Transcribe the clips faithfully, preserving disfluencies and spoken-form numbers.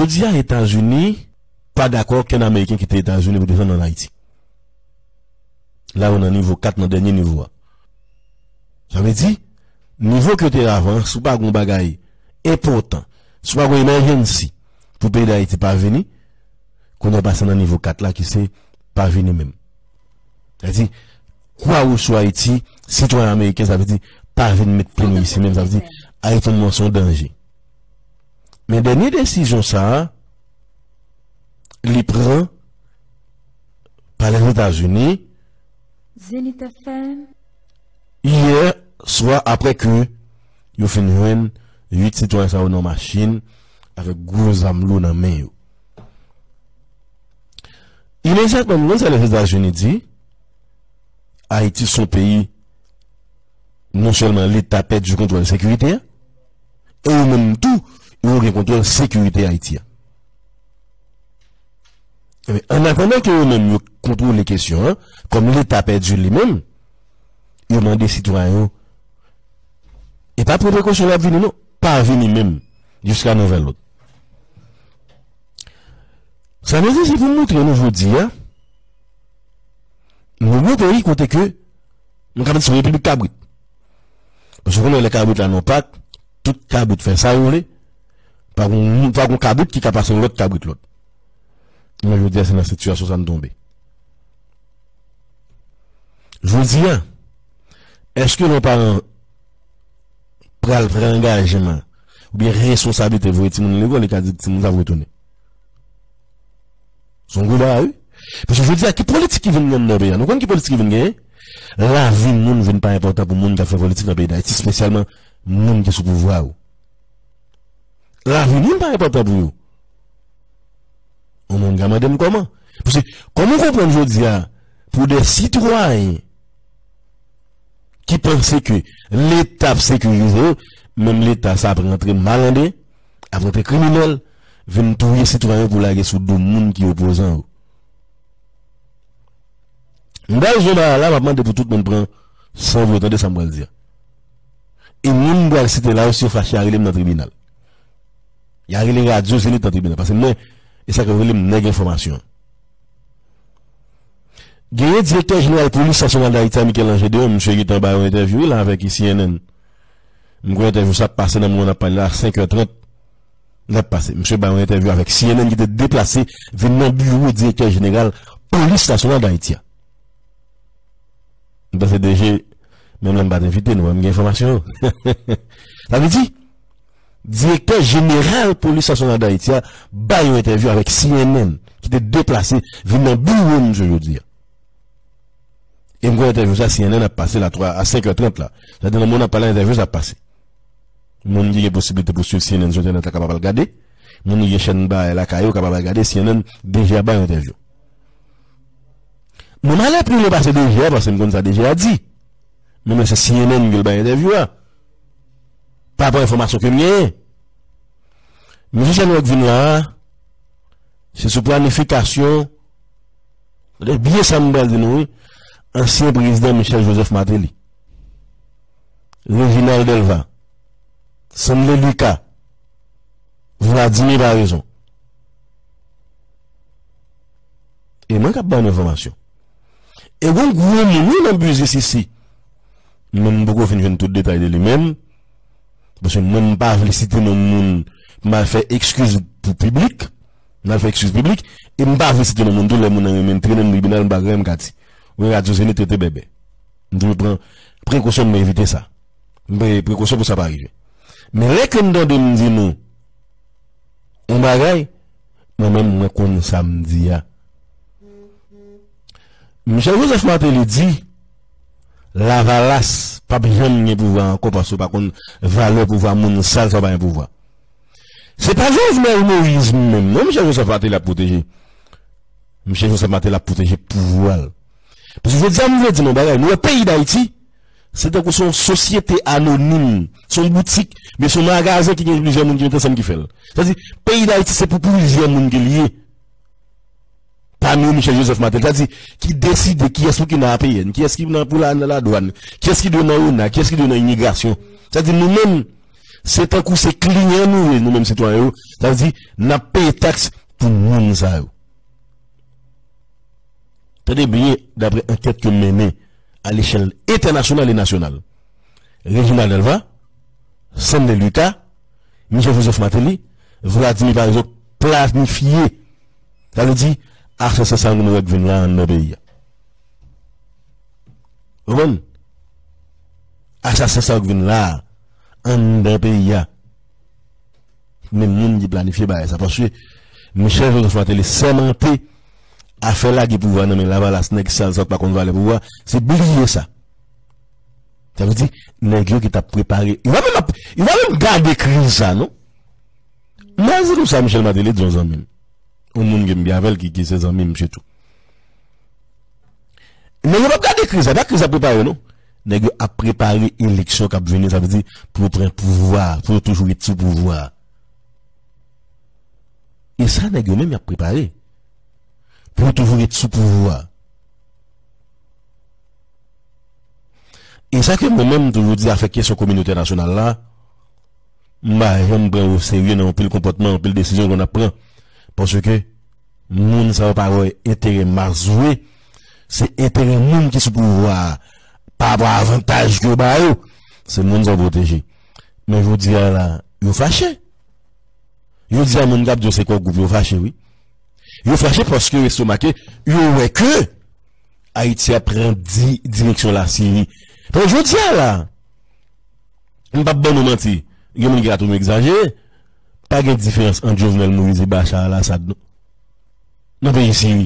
Jodi a, Etazini pa dakò okenn Ameriken kite Etazini pou desann ann Ayiti. La, yo nan nivo kat, nan dènye nivo a. Sa vle di, nivo ke yo te avan, si w pa gen yon bagay enpòtan, si w pa gen yon emèjènsi pou peyi Dayiti pa vini, kounye a pase nan nivo kat la ki se pa vini menm. Sa vle di, kwa ou sou Ayiti, sitwayen ameriken, sa vle di, pa vin met pye nou isi menm, sa vle di, Ayiti nou se yon danje. Men dènye desizyon sa a, li pran pa Lèzetazini, Zenith F M. Yè swa, apre ke yo fin jwenn uit sitwayen sa yo nan machin avèk gwo zam lou nan men yo. Imedyatman, nou konn sa Lèzetazini di, Ayiti se yon peyi, non sèlman Leta pèdi kontwòl sekirite a, e yo menm tou, yo gen kontwòl sekirite Ayiti a. Ebyen, annatandan ke yo menm yo kontwole kesyon an, kòm Leta pèdi li menm, yo mande sitwayen yo, e pa pran prekosyon lè y ap vini non, pa vini menm, jiska nouvèl lòd. Sa vle di, se pou montre nou jodi a, nou gen yon peyi kote ke nou ka di se yon repiblik kabrit. Paske w konnen lè kabrit la nan pak, tout kabrit fè sa yo vle, pa gon, pa gon kabrit ki ka pase yon lòt kabrit lòd. Men jodi a, se nan sitiyasyon sa n tonbe. Jodi a, èske lè yon paran pral pran angajman oubyen responsablite voye timoun lekòl, li ka di timoun sa ap retounen? Se yon gwo bagay, wi. Paske jodi a, ki politik ki vin gen nan peyi a? Nou konn ki politik ki vin genyen? Lavi moun vin pa enpòtan pou moun k ap fè politik nan peyi Dayiti, espesyalman moun ki sou pouvwa yo. Lavi moun pa enpòtan pou yo. Yon moun ka mande m kòman. Paske, kòman w konprann jodi a, pou de sitwayen ki panse ke Leta ap sekirize yo, menm Leta sa ap rantre malande, ap rantre kriminèl, vin touye sitwayen pou lage sou do moun ki opozan yo. M pral jwe bagay la, m ap mande pou tout moun pran san pou yo tande sa m pral di a. E moun m pral site la yo, si yo fache, y a rele m nan tribinal. Y a rele Radyo Zenith nan tribinal. Paske mwen, e sa k rele m nèg enfòmasyon. Genyen direktè jeneral polis nasyonal Dayiti a, Michel-Ange Deon, misye gentan bay yon entèvyou wi la avèk C N N. M kwè entèvyou sa ap pase nan moman n ap pale la, senk è trant. L ap pase. Misye bay yon entèvyou avèk C N N ki te deplase vin nan biwo direktè jeneral polis nasyonal Dayiti a. M panse D G, menm lè m pa t envite nou, m gen enfòmasyon yo. Sa vle di, direktè jeneral polis nasyonal Dayiti a bay yon entèvyou avèk C N N ki te deplase vin nan biwo misye jodi a. E m kwè entèvyou sa, C N N ap pase la twa a senk è trant la. Sa di nan moman n ap pale, entèvyou sa ap pase. Moun ki gen posiblite pou swiv C N N sou entènèt la kapab al gade. Moun ki gen chèn bagay lakay yo kapab al gade C N N, D G a bay entèvyou. Mwen m ale pi lwen pase D G a, paske m konn sa D G a di. Men mwen se C N N ke l bay entèvyou a. Pa rapò enfòmasyon ke m genyen. Mesye Chènwèk vin la a, se sou planifikasyon, tande byen sa m pral di nou wi, ansyen prezidan Michel Joseph Martelly, Reginald Delva, Sanley Lucas, Vladimir Paraison. E mwen k ap ba nou enfòmasyon. E gon gwo moun wi nan biznis isi. Men m poko fin jwenn tout detay de li menm. Paske mwen m pa vle site non moun pou m al fè ekskiz pou piblik. M al fè ekskiz piblik. E m pa vle site non moun tou lè moun nan renmen trennen m tribinal m pa gen anyen m ka di. Wi, Radyo Zenith rete bèbè. M toujou pran prekosyon m evite sa. M pran prekosyon pou sa pa rive. Men lè ke m tande m di nou yon bagay, mwen menm mwen konn sa m di a. Michel Joseph Martelly di, Lavalas p ap janm gen pouvwa ankò paske yo pa konn valè pouvwa, moun sal sa yo pa gen pouvwa. Se pa Jovenel Moïse menm non Michel Joseph Martelly ap pwoteje. Michel Joseph Martelly ap pwoteje pouvwa l. Paske jodi a m vle di nou yon bagay, nou wè peyi Dayiti, se tankou se yon sosyete anonim, se yon boutik, men se yon magazen ki gen plizyè moun ki met ansanm ki fè l. Sa di, peyi Dayiti se pou plizyè moun ke l ye. Pami yo Michel Joseph Martelly, sa di, ki deside kiyès pou ki nan A P N, kiyès ki nan pou la, nan ladwàn, kiyès ki dwe nan ona, kiyès ki dwe nan imigrasyon. Sa di, nou menm, Se tankou se kliyan nou ye, nou menm sitwayen yo. Sa vle di, n ap peye taks pou moun sa yo. Tande byen, daprè ankèt ke m mennen a lechèl entènasyonal e nasyonal, Reginald Delva, Stanley Lucas, Michel Joseph Martelly, Vladimir Paraison planifye, sa vle di, asasen sa yo nou wè k vin la anndan peyi a. Ou konprann? Asasen sa yo k vin la anndan peyi a. Men moun ki planifye bagay sa. Paske Michel Joseph Martelly sèmante a fè lage pouvwa nan men Lavalas, nèg sal sa k pa konn valè pouvwa, se bliye sa. Sa vle di, nèg yo ki t ap prepare. Yo pa menm ap, yo pa menm gade kriz sa, non. Mwen di nou sa, Michel Martelly di yon zanmi m. Yon moun ke m byen avè l, ki, ki se zanmi m sitou. Nèg yo p ap gade kriz la, pa kriz la prepare, non. Nèg yo ap prepare eleksyon k ap vini, sa vle di, pou yo pran pouvwa, pou yo toujou ret sou pouvwa. E sa, nèg yo menm, y ap prepare. Pou yo toujou ret sou pouvwa. E sa ke mwen menm, m toujou di afè kesyon kominote entènasyonal la, m pa janm pran yo serye nan anpil konpòtman, anpil desizyon ke n ap pran. Paske moun sa yo pa wè enterè mas vre, se enterè moun ki sou pouvwa a, pa rapò a avantaj ke yo ba yo, se moun sa yo pwoteje. Men jodi a la, yo fache. Jodi a, moun k ap di yo se Core Group, yo fache, wi. Yo fache paske yo estomake, yo wè ke Ayiti ap pran di-, direksyon Lasiri. Paske jodi a la, m p ap ban nou manti, gen moun ki ka twouve m egzajere, pa gen diferans ant Jovenel Moïse e Bachar al-Assad, non. Nan peyi Siri.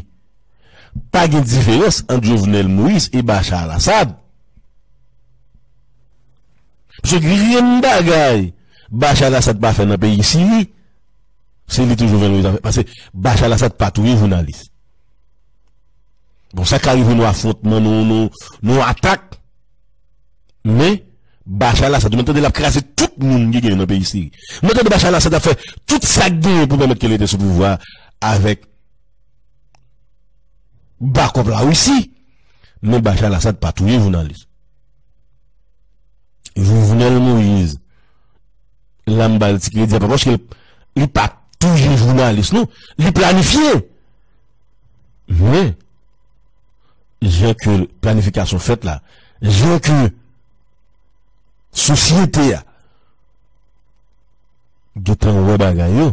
Pa gen diferans ant Jovenel Moïse e Bachar al-Assad. Paske grenn bagay Bachar al-Assad pa fè nan peyi Siri, se li tou Jovenel Moïse a fè. Paske Bachar al-Assad pa touye jounalis. Bon, sa ka rive nou afwontman, nou, nou, nou atak. Men, Bachar al-Assad, mwen tande l ap kraze tout moun ki genyen nan peyi Siri. Mwen tande Bachar al-Assad ap fè tout sa k genyen pou pèmèt ke l rete sou pouvwa avèk bakòp Larisi. Men Bachar al-Assad pa touye jounalis. Jovenel Moïse, la m ba l ti kredi, pa paske li pa touye jounalis, non. Li planifye. Men, jan ke planifikasyon fèt la, jan ke sosyete a gentan wè bagay yo,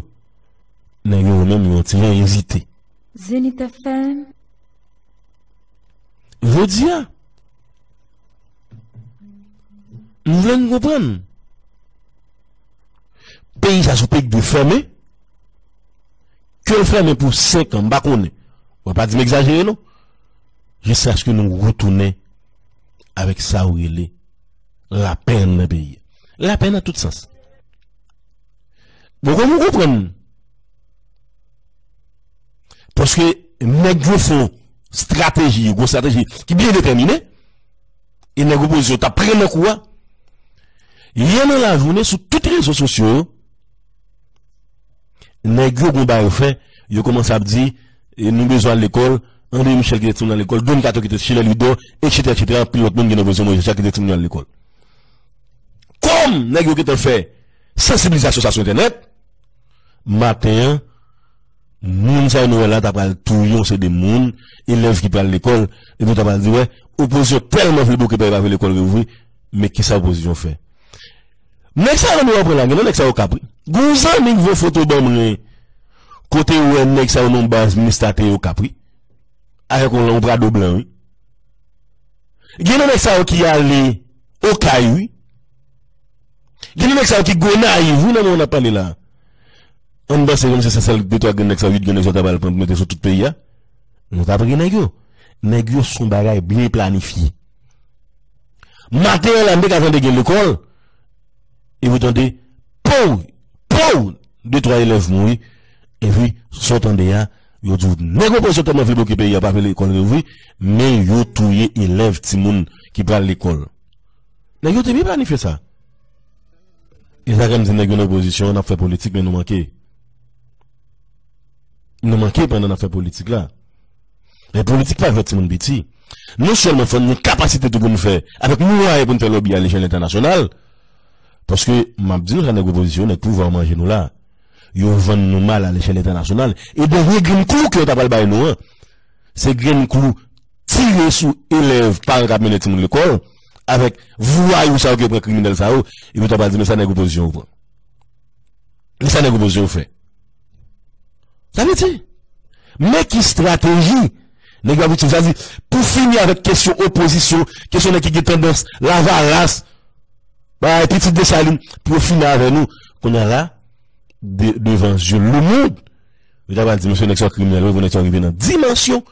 nèg yo menm yo ti jan ezite. Zenith F M. Jodi a, m vle n konprann. Peyi sa se yon peyi ki dwe fèmen. Ke l fèmen pou senk an, m pa konnen. Mwen pa di m egzajere, non. Jiskaske nou retounen avèk sa ou rele lapè nan peyi a. Lapè nan tout sans. Bon, kòm ou konprann, paske nèg yo fè yon estrateji, yon gwo estrateji ki byen detèmine, e nèg opozisyon t ap pran nan kou a. Yè nan lajounen, sou tout rezo sosyo yo, nèg yo gon bagay yo fè, yo kòmanse ap di, e, nou bezwen al lekòl, André Michel kite timoun al lekòl, Don Kato kite Chilè Lidò, etsetera, etsetera, anpil lòt moun ki nan opozisyon, Moyiz Jacques kite timoun yo al lekòl. Kòm nèg yo gentan fè sansibilizasyon sa sou entènèt, maten an, moun sa yo nou wè la ta pral touye yon seri de moun, elèv ki pral lekòl, epi yo ta pral di, wè, opozisyon tèlman vle bloke peyi, pa vle lekòl reouvri, men kisa opozisyon fè? Nèg sa yo nou wè pran la, gen nan nèg sa yo Okap wi. Gon zanmi k voye foto ban mwen, kote yo wè nèg sa yo nan baz Minis Tate yo Okap wi. Avèk yon, yon Prado blan wi. Gen nan nèg sa yo ki ale Okay wi. Gen nan nèg sa yo ki Gonayiv wi, nan moman n ap pale la. Ann panse kòmsi se sèl de twa grenn nèg sa yo, uit grenn nèg sa yo ta pral pran pou mete sou tout peyi a. Nou ta pran nèg yo. Nèg yo se yon bagay byen planifye. Maten an la, m te ka tande gen lekòl, epi w tande, pow, pow, de twa elèv mouri, epi sa w tande a, yo di w, nèg opozisyon tèlman vle bloke peyi a, pa vle lekòl reouvri, men yo touye elèv timoun ki pral lekòl. Nèg yo te byen planifye sa. E sa k fè m di nèg yo nan opozisyon, n ap fè politik, men nou manke. Nou manke pandan n ap fè politik la. Men politik pa jwèt timoun piti. Non sèlman fò n gen kapasite tou pou n fè, avèk mwayen pou n fè lòbi a lechèl entènasyonal, Paske, m ap di nou sa, nèg opozisyon, nèg pouvwa yo manje nou la. Yo vann nou mal a lechèl entènasyonal. E dènye grenn klou ke yo ta pral bay nou an, se grenn klou tire sou elèv, paran k ap mennen timoun lekòl, avèk vwayou sa yo ki pran kriminèl sa yo, epi yo ta pral di, men sa nèg opozisyon yo pran. Men sa nèg opozisyon yo fè. Sa vle di, men ki estrateji nèg yo ap itilize. Sa di, pou fini avèk kesyon opozisyon, kesyon nèg ki gen tandans lavalas, bay pitit Desalin, pou yo fini avè nou. Kounye a la, de, devan zye lemonn, yo ta pral di, mesye, nèg sa yo kriminèl, wi, nèg sa yo rive nan dimansyon,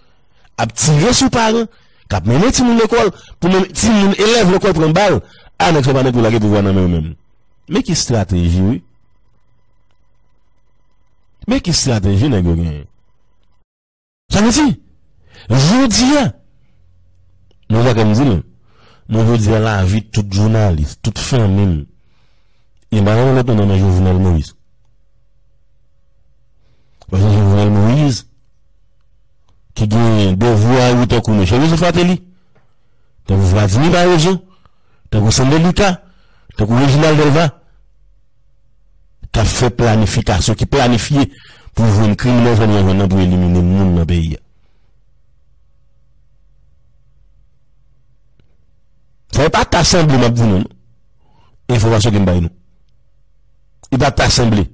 ap tire sou paran, k ap mennen timoun lekòl, pou menm timoun elèv lekòl pran bal, a, nèg sa yo pa nèg pou lage pouvwa nan men yo menm. Men ki estrateji, wi. Men ki estrateji nèg yo genyen. Sa vle di, jodi a, nou pa ka m di nou, men jodi a lavi tout jounalis, tout fanmi m, e pa nan lòt non, nan men Jovenel Moïse. Paske Jovenel Moïse, ki gen de vwayou tankou nou, chèf Joseph Martelly, tankou Vladimir Paraison, tankou Sandel Lucas, tankou Reginald Delva, k ap fè planifikasyon, ki planifye pou jwenn kriminèl sa nou jwenn nan pou elimine moun nan peyi a. Sa e pa ta sanble m ap di nou, non. Enfòmasyon ke m bay nou. E pa ta sanble.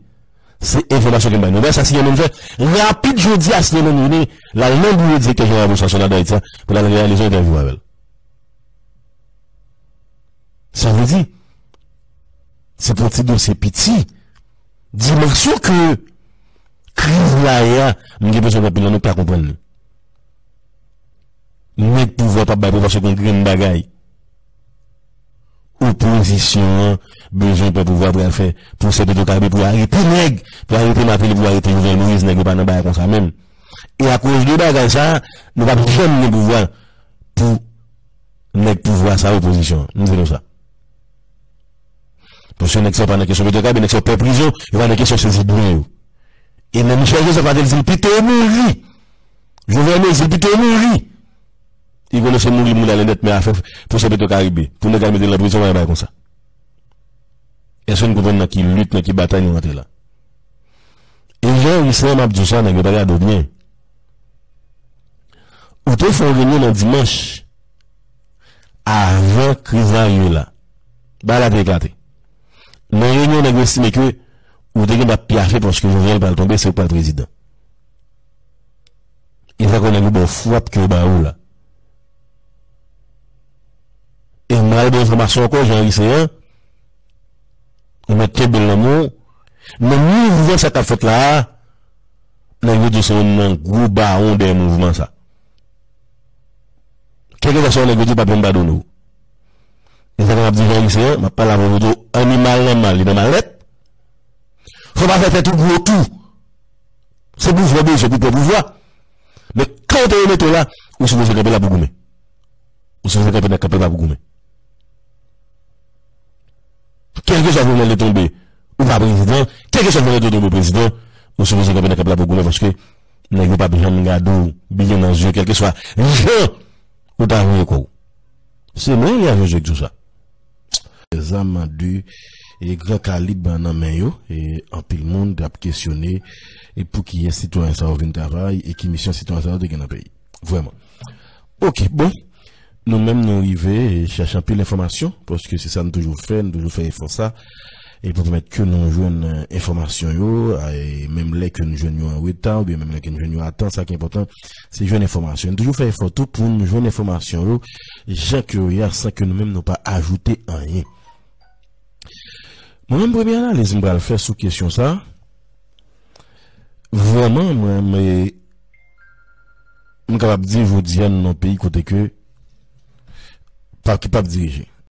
Se enfòmasyon ke m bay nou. Wè sa si yon moun fè. Rapid jodi a si yon moun vini, l al nan biwo direktè jeneral Administrasyon Lada Ayiti a, pou l al reyalize yon entèvyou avè l. Sa vle di, se pou ti dosye piti. Dimansyon ke kriz la ye a, m gen enpresyon anpil nan nou pa konprann li. Nèg pouvwa p ap bay pouvwa se yon grenn bagay. Opozisyon an bezwen pran pouvwa pou al fè pwosè Petro Caribe, pou arete nèg, pou arete Martelly, pou arete Jovenel Moïse, nèg yo pa nan bagay konsa menm. E akoz de bagay sa, nou p ap janm gen pouvwa pou nèg pouvwa sa, opozisyon an. M di nou sa. Paske nèg sa yo pa nan kesyon Petro Caribe, nèg sa yo pè prizon, yo pa nan kesyon sezi byen yo. E nan Michel Joseph Martelly di l pito yo mouri. Jovenel Moïse di l pito yo mouri. Li konnen se mouri moun ale nèt, men afè pwosè Petro Caribe, pou nèg al mete l nan prizon, pa yon bagay konsa. Èske n konprann nan ki lit, nan ki batay nou rantre la? E jan Henry Ceant, m ap di w sa, nèg yo pa gade w byen. Ou te fè yon reyinyon nan dimanch, avan kriz la rive la. Bagay la te eklate. Nan reyinyon, nèg yo estime ke ou te gen dwa pyafe paske Jovenel pral tonbe, se ou k pral prezidan. E sa k fè nèg yo ba w frap ke yo ba ou la. E m pral ba w enfòmasyon ankò, Jean Henry Ceant, ou mèt kenbe l nan men w. Nan mouvman sa k ap fèt la a, nèg yo di w se youn nan gwo bawon dèyè mouvman sa. Kèlkeswa sa w nèg yo di, w p ap janm padone w. E sa k ap di Jean Henry Ceant, m ap pale avè w, m di w, animal nan mal, li nan malèt. Fò w pa fè tèt ou gwo tou. Se pouvwa w bezwen pou pran pouvwa. Men kan yo te remete w la, ou sipoze kanpe la pou goumen. Ou sipoze kanpe nan kanpe la pou goumen. Kèlkeswa Jovenel te tonbe, ou pa prezidan. Kèlkeswa Jovenel te tonbe prezidan, ou sipoze kanpe nan kanpe la pou goumen, paske nèg yo p ap janm gade w byen nan zye, kèlkeswa jan ou ta voye kò w. Se mwen, Elia Josué, k di w sa. Zam de e gran kalib nan men yo, e anpil moun t ap kesyone e pou kiyès sitwayen sa yo vin travay e ki misyon sitwayen sa yo te gen nan peyi. Vrèman. Oke, bon. Nou menm, nou rive chèche anpil enfòmasyon, paske se sa nou toujou fè, nou toujou fè efò sa, e pou pèmèt ke nou jwenn, eh, enfòmasyon yo, e menm lè ke nou jwenn yo an reta, oubyen menm lè ke nou jwenn yo a tan, sa ki enpòtan, se jwenn enfòmasyon. Nou toujou fè efò tou pou nou jwenn enfòmasyon yo, jan ke yo ye a, san ke nou menm nou pa ajoute anyen. Mwen menm, premye analiz m pral fè sou kesyon sa, vrèman, mwen, mwen, m kapab di jodi a, nou nan yon peyi kote ke, pa, ki p ap dirije.